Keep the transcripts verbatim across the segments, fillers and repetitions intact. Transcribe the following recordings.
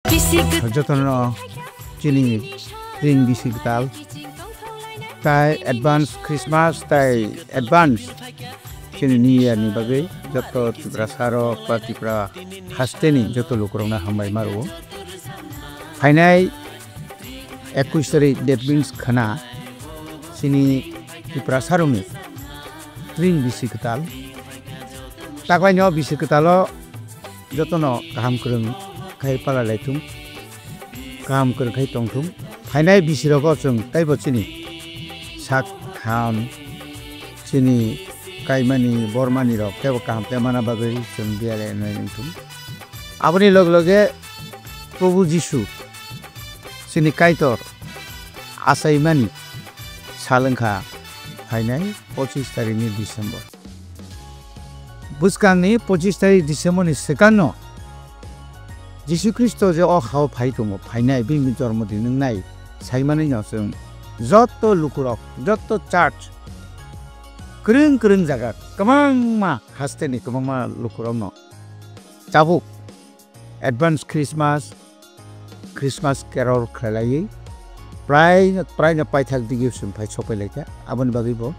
Jotono chini ring bisi kwtal tai advance Christmas tai advance chini New Year ni bagwi joto Tiprasa rok ba Tipra hasteni joto lukurokno hambai ma rwo. Phainai ekwis tarik, that means khwna chini Tiprasa rokni ring bisi kwtal. Taklaino bisi kwtalo jotono kaham kwrwng khai pala lai thung, kaham kwrwng khai tong thung. Phainai bisi rogo chwng teibo chini sak ham, chini kaimani bormani rok teibo kaham khe mana bagwi chwng biyale nai wng thung. Aboni log loge Probhu Jisu chini Kaitor achaimani sal wngkha phainai pochis tarikni December. Bwskangni pochis tarik December ni swkangno Jisu Khristo je o hao phai tongo, phainai bini jormo din wngnai saimani no chwng joto lukurok, joto church, kwrwng kwrwng jaga, kwbangma hasteni kwbangma lukurokno tabuk advance Christmas, Christmas carol khlailaiwi prai, praino paithak digi chwng phai sopai laikha. Aboni bagwi bo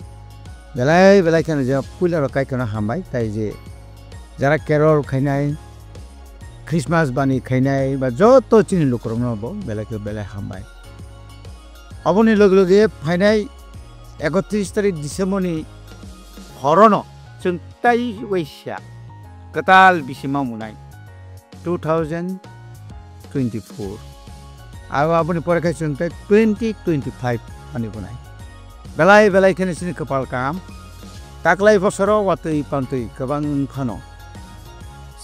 belai belai kheno je puila rok kaikheno hambai, tai je jara carol khainai, Christmas bani khainai ba joto chini lukurokno bo belai khe belai hambai. Aboni loge loge phainai ekotris tarik December ni horono chwng tai waisa kwtal bisi ma munai two thousand twenty-four. Abo aboni pore khe chwng tei twenty twenty-five ani bunai. Belai belai kheno chini kwpal kaham. Taklai bosoro watwi pantwi kwbang wng phano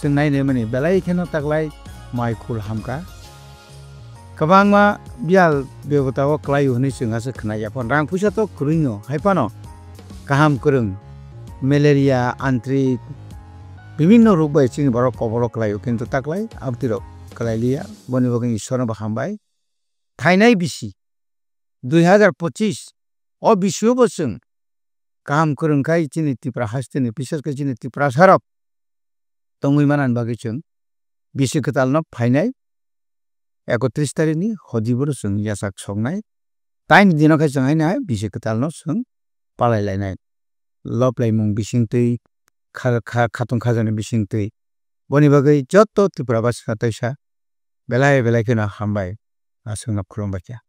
chwng nainai mani belai kheno taklai mai khul hamkha. Kwbangma biyal bebota o kwlaio hwnwi chwng aswk khna ya phano. Rang puisa to kwrwino hai phano kaham kwrwng, malaria, antrik, bibinno rok bai chini borok koboro kwlaio, kintu taklai abtwi rok kwlai liya. Boni bagwi Ishwarno bo hambai. Thainai bisi dui hazar pochis o bisio bo chwng kaham kwrwng khai chini Tipra hasteni, bises khe chini Tiprasa rok tongwi manani bagwi chwng bisi kwtalno phainai ekotris tarikni hodibo chwng yachak soknai. Taini dino khe chwng haino hai bisi kwtalno chwng palai lainai. Lob laimung bisingtwi, kha-, kha-, khatung khajani bisingtwi. Boni bagwi joto Tripura basino teisa belai belai kheno hambai. Aswkno khulumbaikha.